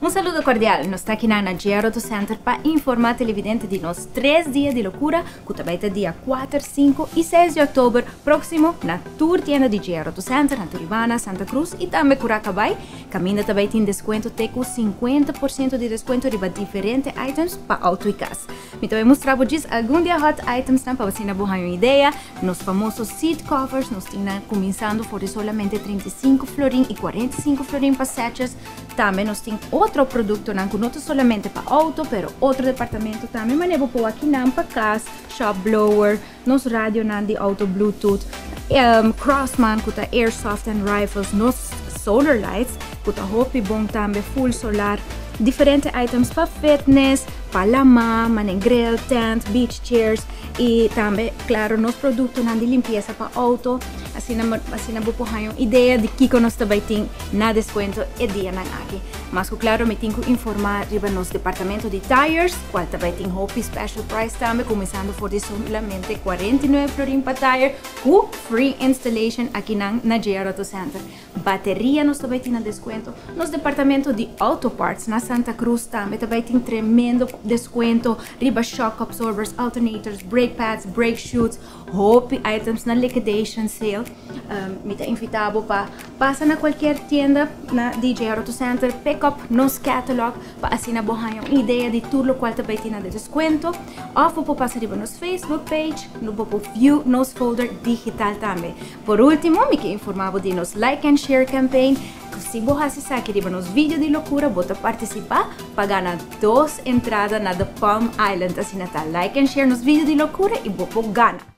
Un saludo cordial, nos ta aki na JR Auto Center pa informa televidente di nos 3 dia di locura cu ta bay ta dia 4, 5 y 6 di october proximo na tur tienda di JR Auto Center na Turibana, Santa Cruz y tambe Curaca Bay. Caminda ta bay tin descuento te cu 50% di descuento riba diferente items pa auto y cas. Mi ta bay mustra bo djis algun di e hot items nan pa asina bo haña un idea. Nos famoso seat covers nos tin nan cuminsando for di solamente 35 florin y 45 florin pa setjes. Tambe nos tin otro productonan cu no ta solamente pa auto, pero otro departamento tambe manera bo por wak nan pa cas, shock blower, nos radionan di auto Bluetooth, Crosman cu ta airsoft and rifles, nos solar lights cu ta hopi bon tambe, full solar, diferente items pa fitness, pa lama, mane grill, tent, beach chairs y tambe, claro, nos productonan di limpieza pa auto. Asina bo por haña un idea di kico nos ta bay tin na descuento e dianan aki. Mas cu claro mi tin cu informa riba nos departamento di tires, cual ta bay tin hopi special price tambe, cuminsando for di solamente 49 florin pa tire, cu free installation aki nan na JR Auto Center. Bateria nos ta bay tin na descuento. Nos departamento di auto parts na Santa Cruz tambe ta bay tin tremendo descuento riba shock absorbers, alternators, brake pads, brake shoes, hopi items na liquidation sale. Mi ta invita bo pa pasa na cualkier tienda na JR Auto Center, pick up nos catalog pa asina bo haña un idea di tur locual ta bay tin na descuento. Of bo por pasa riba nos Facebook page, no bo por view nos folder digital tambe. Por ultimo, mi ke informa bo di nos like and share campaign. Si bo hasi esaki riba nos video di locura, bo ta participa pa gana dos entrada na The Palm Island. Asina ta, like and share nos video di locura y bo por gana.